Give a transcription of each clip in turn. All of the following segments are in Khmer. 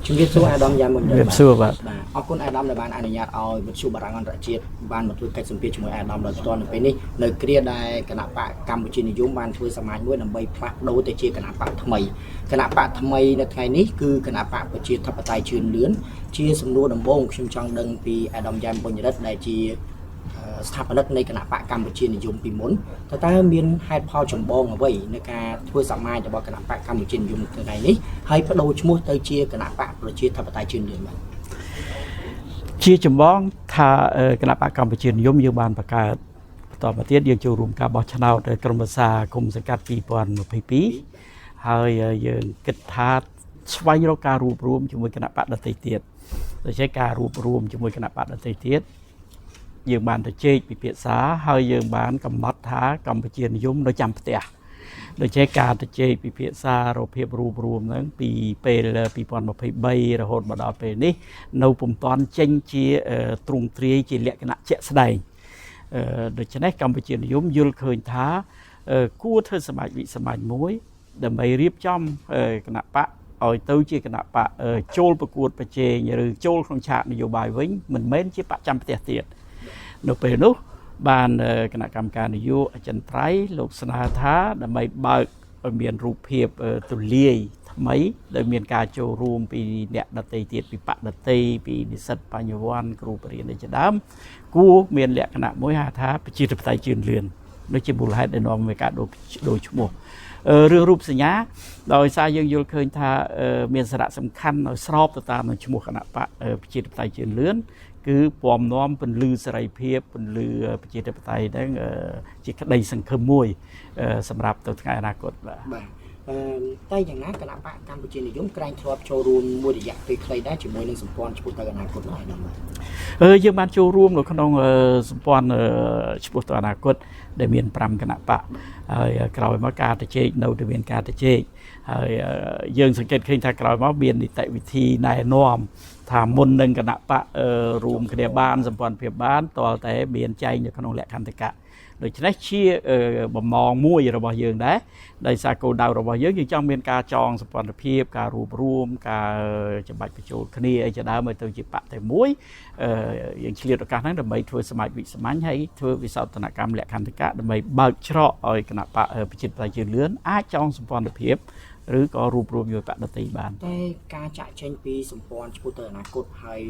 ជំរាបសួរអាដាមយ៉ាមុន ជំរាបសួរបាទ បាទអរគុណអាដាមដែលបានអនុញ្ញាតឲ្យវិទ្យុបារាំងអន្តរជាតិបានមកធ្វើកិច្ចសម្ភាសជាមួយអាដាមដោយផ្ទាល់នៅពេលនេះនៅគ្រាដែលគណៈបកកម្ពុជានិយមបានធ្វើសមាជមួយដើម្បីផ្លាស់ប្ដូរទៅជាគណៈបកថ្មីគណៈបកថ្មីនៅថ្ងៃនេះគឺគណៈបកប្រជាធិបតេយ្យជឿនលឿនជាសំណួរដំបូងខ្ញុំចង់ដឹងពីអាដាមយ៉ែមបុញ្ញរិទ្ធដែលជា ស្ថាបនិកនៃគណៈបកកម្ពុជានិយមពីមុនតើមានហេតុផលចម្បងអ្វីនៅការធ្វើសមាជរបស់គណៈបកកម្ពុជានិយមថ្ងៃនេះហើយបដូរឈ្មោះទៅជាគណៈបកប្រជាធិបតេយ្យជឿនលឿនបាទ ជាចម្បងថាគណៈបកកម្ពុជានិយមយើងបានបង្កើតបន្តមកទៀតយើងចូលរួមការបោះឆ្នោតក្រុមប្រឹក្សាគុំសង្កាត់2022ហើយយើងគិតថាស្វែងរកការរួបរួមជាមួយគណៈបកដទៃទៀតដូច្នេះការរួបរួមជាមួយគណៈបកដទៃទៀតយើងបានទៅជែកពិភាក្សាហើយយើងបានកំណត់ថាកម្ពុជានិយមនៅចាំផ្ទះដូច្នេះការទៅជែកពិភាក្សារកភាពរួបរួមហ្នឹងពីពេល2023រហូតមកដល់ពេលនេះនៅពុំទាន់ចេញជាទ្រង់ទ្រាយជាលក្ខណៈជាក់ស្ដែងដូច្នេះកម្ពុជានិយមយល់ឃើញថាគួរធ្វើសមាជវិសាមញ្ញមួយដើម្បីរៀបចំគណៈបកឲ្យទៅជាគណៈបកចូលប្រកួតប្រជែងឬចូលក្នុងឆាកនយោបាយវិញមិនមែនជាបកចាំផ្ទះទៀតនៅពេលនោះបានគណៈកម្មការនយោបាយអចិន្ត្រៃយ៍លោកស្នើថាដើម្បីបើកឲ្យមានរូបភាពទូលាយថ្មីដោយមានការចូលរួមពីអ្នកដទៃទៀតពីបកដទៃពីនិស្សិតបញ្ញវន្តគ្រូបរិញ្ញាបត្រជាដើមគួរមានលក្ខណៈមួយហៅថាប្រជាធិបតេយ្យជឿនលឿនដូចជាមូលហេតុដែលនាំឲ្យការដូរឈ្មោះរឿងរូបសញ្ញាដោយសារយើងយល់ឃើញថាមានសារៈសំខាន់ឲ្យស្របទៅតាមនឹងឈ្មោះគណៈបកប្រជាធិបតេយ្យជឿនលឿនគឺពំនាំពន្លឺសេរីភាពពន្លឺប្រជាធិបតេយ្យហ្នឹងជាក្តីសង្ឃឹមមួយសម្រាប់ទៅថ្ងៃអនាគតបាទ បាទតែយ៉ាងណាគណៈបកកម្ពុជានិយមក្រែងធ្លាប់ចូលរួមមួយរយៈពេលខ្លីដែរជាមួយនឹងសម្ព័ន្ធឆ្ពោះទៅអនាគតនោះឯងបាទ យើងបានចូលរួមនៅក្នុងសម្ព័ន្ធឆ្ពោះទៅអនាគតដែលមាន5គណៈបកហើយក្រោយមកការទៅជែកនៅតែមានការទៅជែកហើយយើងសង្កេតឃើញថាក្រោយមកមាននីតិវិធីណែនាំថាមុននឹងគណៈបករួមគ្នាបានសម្ព័ន្ធភាពបានទាល់តែមានចែងនៅក្នុងលក្ខន្តិកៈដូច្នេះជាបំណងមួយរបស់យើងដែរដោយសារគោលដៅរបស់យើងយើងចង់មានការចងសម្ព័ន្ធភាពការរួបរួមការច្បាច់បញ្ចូលគ្នាអីជាដើមឲ្យទៅជាបកតែមួយយើងឆ្លៀតឱកាសហ្នឹងដើម្បីធ្វើសមាជវិសាមញ្ញហើយធ្វើវិសោធនកម្មលក្ខន្តិកៈដើម្បីបើកច្រកឲ្យគណៈបកប្រជាធិបតេយ្យជឿនលឿនអាចចងសម្ព័ន្ធភាពឬក៏រួបរួមជាមួយបកដទៃបាន តែការចាក់ចេញពីសម្ព័ន្ធឆ្ពោះទៅអនាគតហើយ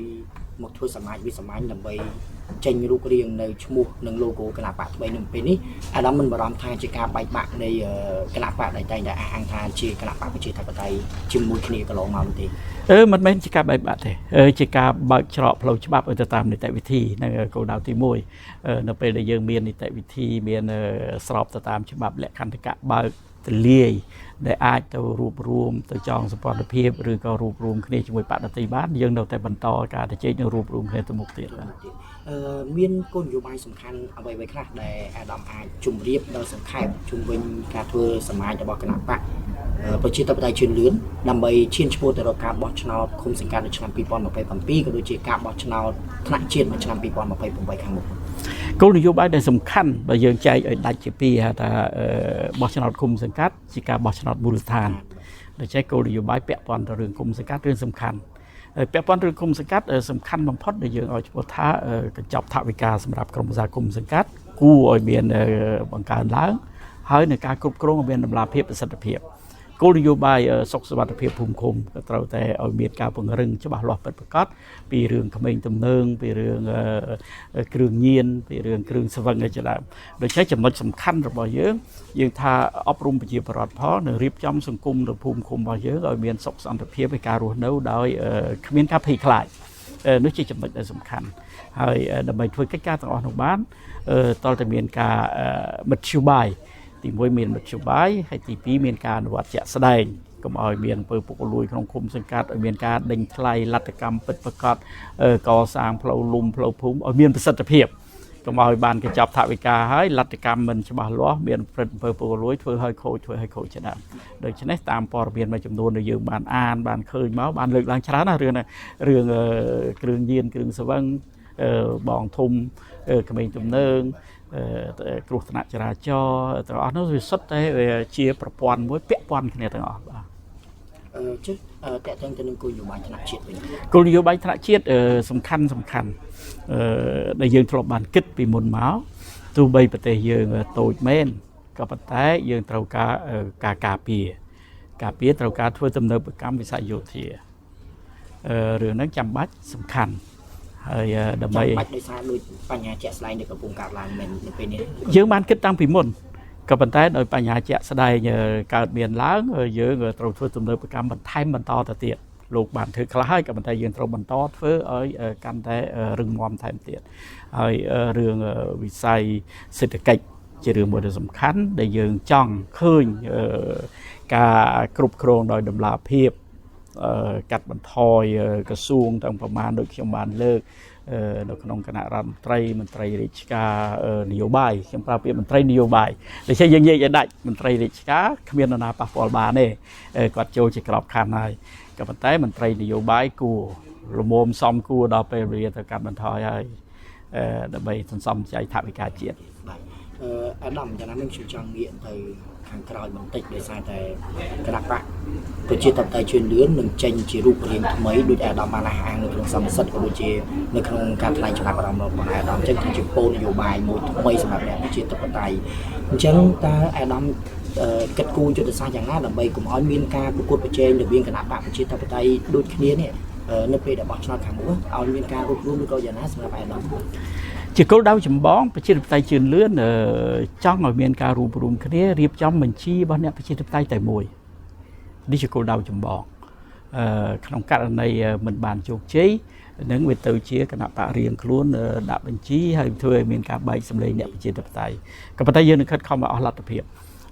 មកធ្វើសមាជវិសាមញ្ញដើម្បីចេញរូបរាងនៅឈ្មោះនិង logo គណៈបកថ្មីនៅពេលនេះអាដាមមិនបារម្ភថាជាការបែកបាក់នៃគណៈបកដែលតែងតែអះអាងថាជាគណៈបកប្រជាធិបតេយ្យជាមួយគ្នាកន្លងមកនោះទេ មិនមែនជាការបែកបាក់ទេជាការបើកច្រកផ្លូវច្បាប់ឲ្យទៅតាមនីតិវិធីនៅគោលដៅទី1នៅពេលដែលយើងមាននីតិវិធីមានស្របទៅតាមច្បាប់លក្ខន្តិកៈបើកទលាយដែលអាចទៅរួបរួមទៅចងសម្ព័ន្ធភាពឬក៏រួបរួមគ្នាជាមួយបកដទៃបានយើងនៅតែបន្តការទៅជែកនិងរួបរួមគ្នាទៅមុខទៀតបាទ មានគោលនយោបាយសំខាន់អ្វីៗខ្លះដែលអាដាមអាចជម្រាបដល់សង្ខេបជុំវិញការធ្វើសមាជរបស់គណៈបកប្រជាធិបតេយ្យជឿនលឿនដើម្បីឈានឆ្ពោះទៅរកការបោះឆ្នោតឃុំសង្កាត់នៅឆ្នាំ2027ក៏ដូចជាការបោះឆ្នោតថ្នាក់ជាតិនៅឆ្នាំ2028ខាងមុខ គោលនយោបាយដែលសំខាន់បើយើងចែកឲ្យដាច់ជាពីរហៅថាបោះឆ្នោតឃុំសង្កាត់ជាការបោះឆ្នោតមូលដ្ឋានដូច្នេះគោលនយោបាយពាក់ព័ន្ធទៅរឿងឃុំសង្កាត់រឿងសំខាន់ហើយពាក់ព័ន្ធរឿងឃុំសង្កាត់សំខាន់បំផុតដែលយើងឲ្យឈ្មោះថាកញ្ចប់ថវិកាសម្រាប់ក្រុមប្រឹក្សាឃុំសង្កាត់គួរឲ្យមានបង្កើនឡើងហើយនៅការគ្រប់គ្រងឲ្យមានតម្លាភាពប្រសិទ្ធភាពគោលនយោបាយសុខសុវត្ថិភាពភូមិឃុំក៏ត្រូវតែឲ្យមានការពង្រឹងច្បាស់លាស់ពិតប្រាកដពីរឿងក្មេងទំនើងពីរឿងគ្រឿងញៀនពីរឿងគ្រឿងស្វឹងឯជាដើមដូច្នេះចំណុចសំខាន់របស់យើងយើងថាអប់រំប្រជាពលរដ្ឋផងនិងរៀបចំសង្គមនៅភូមិឃុំរបស់យើងឲ្យមានសុខសន្តិភាពនៃការរស់នៅដោយគ្មានការភ័យខ្លាចនោះជាចំណុចដែលសំខាន់ហើយដើម្បីធ្វើកិច្ចការទាំងអស់នោះបានតើតែមានការមធ្យោបាយទី1មានមធ្យោបាយហើយទី2មានការអនុវត្តជាក់ស្ដែងកុំឲ្យមានអំពើពុករលួយក្នុងឃុំសង្កាត់ឲ្យមានការដេញថ្លៃលទ្ធកម្មពិតប្រាកដកសាងផ្លូវលំផ្លូវភូមិឲ្យមានប្រសិទ្ធភាពកុំឲ្យបានកញ្ចប់ថវិកាហើយលទ្ធកម្មមិនច្បាស់លាស់មានប្រព្រឹត្តអំពើពុករលួយធ្វើឲ្យខូចធ្វើឲ្យខូចជាដើមដូច្នេះតាមព័ត៌មានមួយចំនួនដែលយើងបានអានបានឃើញមកបានលើកឡើងច្រើនណាស់រឿងគ្រឿងញៀនគ្រឿងស្វឹងបងធំក្មេងទំនើងគ្រោះថ្នាក់ចរាចរណ៍ទាំងអស់នោះវាសុទ្ធតែជាប្រព័ន្ធមួយពាក់ព័ន្ធគ្នាទាំងអស់បាទ ជិះតកតងទៅនឹងគោលនយោបាយថ្នាក់ជាតិវិញ គោលនយោបាយថ្នាក់ជាតិសំខាន់សំខាន់អឺដែលយើងធ្លាប់បានគិតពីមុនមកទោះបីប្រទេសយើងតូចមែនក៏ប៉ុន្តែយើងត្រូវការការការពារការពារត្រូវការធ្វើទំនើបកម្មវិស័យយោធារឿងហ្នឹងចាំបាច់សំខាន់ហើយដើម្បី ចាំបាច់ដោយសារដូចបញ្ហាជាក់ស្ដែងដែលកំពុងកើតឡើងមែននៅពេលនេះ យើងបានគិតតាំងពីមុនក៏ប៉ុន្តែដោយបញ្ហាជាក់ស្ដែងកើតមានឡើងយើងត្រូវធ្វើទំនើបកម្មបន្ថែមបន្តទៅទៀតលោកបានធ្វើខ្លះហើយក៏ប៉ុន្តែយើងត្រូវបន្តធ្វើឲ្យកាន់តែរឹងមាំថែមទៀតហើយរឿងវិស័យសេដ្ឋកិច្ចជារឿងមួយដ៏សំខាន់ដែលយើងចង់ឃើញការគ្រប់គ្រងដោយតម្លាភាពកាត់បន្ថយក្រសួងទាំងប្រមាណដូចខ្ញុំបានលើកនៅក្នុងគណៈរដ្ឋមន្ត្រីមន្ត្រីរាជការនយោបាយខ្ញុំប្រើពាក្យមន្ត្រីនយោបាយដូច្នេះយើងនិយាយឲ្យដាច់មន្ត្រីរាជការគ្មាននរណាប៉ះពាល់បានទេគាត់ចូលជាក្របខ័ណ្ឌហើយក៏ប៉ុន្តែមន្ត្រីនយោបាយគួរល្មមសមគួរដល់ពេលវេលាទៅកាត់បន្ថយហើយដើម្បីសន្សំចៃថវិកាជាតិ បាទអាដាមយ៉ាងណាមិញខ្ញុំចង់ងាកទៅខាងក្រោយបន្តិចដោយសារតែគណៈបកប្រជាធិបតេយ្យជឿនលឿននឹងចេញជារូបរាងថ្មីដោយអាដាមបានអះអាងនៅក្នុងសន្និសីទក៏ដូចជានៅក្នុងការថ្លែងចំណាប់អារម្មណ៍របស់អាដាមអញ្ចឹងគឺជាគោលនយោបាយមួយថ្មីសម្រាប់អ្នកប្រជាធិបតេយ្យអញ្ចឹងតើអាដាមគិតគូរយុទ្ធសាស្ត្រយ៉ាងណាដើម្បីកុំឲ្យមានការប្រកួតប្រជែងរវាងគណៈបកប្រជាធិបតេយ្យដូចគ្នានេះនៅពេលដែលបោះឆ្នោតខាងមុខឲ្យមានការរួបរួមឬក៏យ៉ាងណាសម្រាប់អាដាម ជាគោលដៅចម្បងប្រជាធិបតេយ្យជឿនលឿនចង់ឲ្យមានការរួបរួមគ្នារៀបចំបញ្ជីរបស់អ្នកប្រជាធិបតេយ្យតែមួយនេះជាគោលដៅចម្បងក្នុងករណីមិនបានជោគជ័យនឹងវាទៅជាគណៈបករៀងខ្លួនដាក់បញ្ជីហើយធ្វើឲ្យមានការបែកសម្លេងអ្នកប្រជាធិបតេយ្យក៏ប៉ុន្តែយើងនឹងខិតខំឲ្យអស់លទ្ធភាព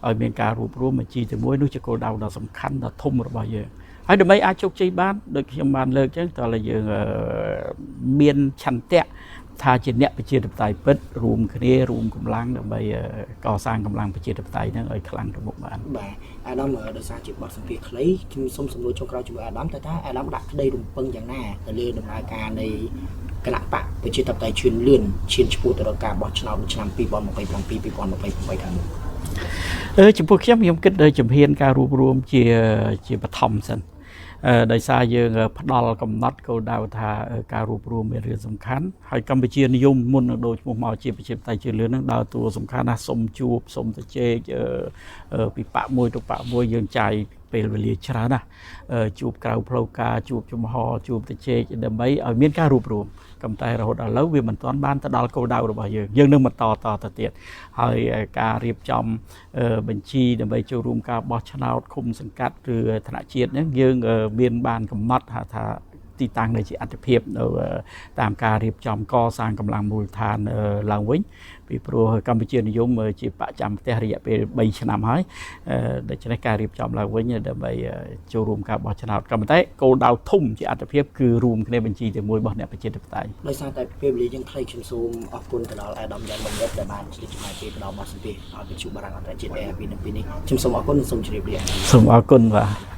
ឲ្យមានការរួបរួមបញ្ជីតែមួយនោះជាគោលដៅដ៏សំខាន់ដ៏ធំរបស់យើងហើយដើម្បីអាចជោគជ័យបានដូចខ្ញុំបានលើកចឹងតើយើងមានឆន្ទៈថាជាអ្នកប្រជាធិបតេយ្យពិតរួមគ្នារួមកម្លាំងដើម្បីកសាងកម្លាំងប្រជាធិបតេយ្យហ្នឹងឲ្យខ្លាំងទៅមុខបាន បាទអាដាមដោយសារជាបទសម្ភាសន៍ខ្លីខ្ញុំសូមសំណួរចុងក្រោយជាមួយអាដាមតើថាអាដាមដាក់ក្តីរំពឹងយ៉ាងណាទៅលើដំណើរការនៃគណៈបកប្រជាធិបតេយ្យជឿនលឿនឈានឆ្ពោះទៅរកការបោះឆ្នោតនៅឆ្នាំ2027 2028ខាងមុខ ចំពោះខ្ញុំខ្ញុំគិតដល់ជំហានការរួបរួមជាជាបឋមសិនដោយសារយើងផ្ដល់កំណត់គោលដៅថាការរួបរួមមានរឿងសំខាន់ហើយកម្ពុជានិយមមុននឹងដូរឈ្មោះមកជាប្រជាធិបតេយ្យជឿនលឿននឹងដើរតួសំខាន់ណាស់សុំជួបសុំទៅជែកពីបកមួយទៅបកមួយយើងចាយពេលវេលាច្រើនណាស់ជួបក្រៅផ្លូវការជួបចំហជួបទៅជែកដើម្បីឲ្យមានការរួបរួមក៏តែរហូតដល់ឥឡូវវាមិនទាន់បានទៅដល់គោលដៅរបស់យើងយើងនឹងបន្តតទៅទៀតហើយការរៀបចំបញ្ជីដើម្បីចូលរួមការបោះឆ្នោតឃុំសង្កាត់ឬថ្នាក់ជាតិហ្នឹងយើងមានបានកំណត់ថាទីតាំងដែលជាអត្ថិភាពនៅតាមការរៀបចំកសាងកម្លាំងមូលដ្ឋានឡើងវិញពីព្រោះកម្ពុជានិយមជាបកចាំផ្ទះរយៈពេល3ឆ្នាំហើយដូច្នេះការរៀបចំឡើងវិញដើម្បីចូលរួមការបោះឆ្នោតក៏ប៉ុន្តែគោលដៅធំជាអត្ថិភាពគឺរួមគ្នាបញ្ជីតែមួយរបស់អ្នកប្រជាធិបតេយ្យ ដោយសារតែពេលវេលាយើងខ្លីខ្ញុំសូមអរគុណទៅដល់អាដាមយ៉ាងបំរិតដែលបានឆ្លៀតចំណាយពេលផ្ដល់បទសម្ភាសន៍ឲ្យវិទ្យុបារាំងអន្តរជាតិ AFP នៅពេលនេះខ្ញុំសូមអរគុណនិងសូមជម្រាបលា សូមអរគុណបាទ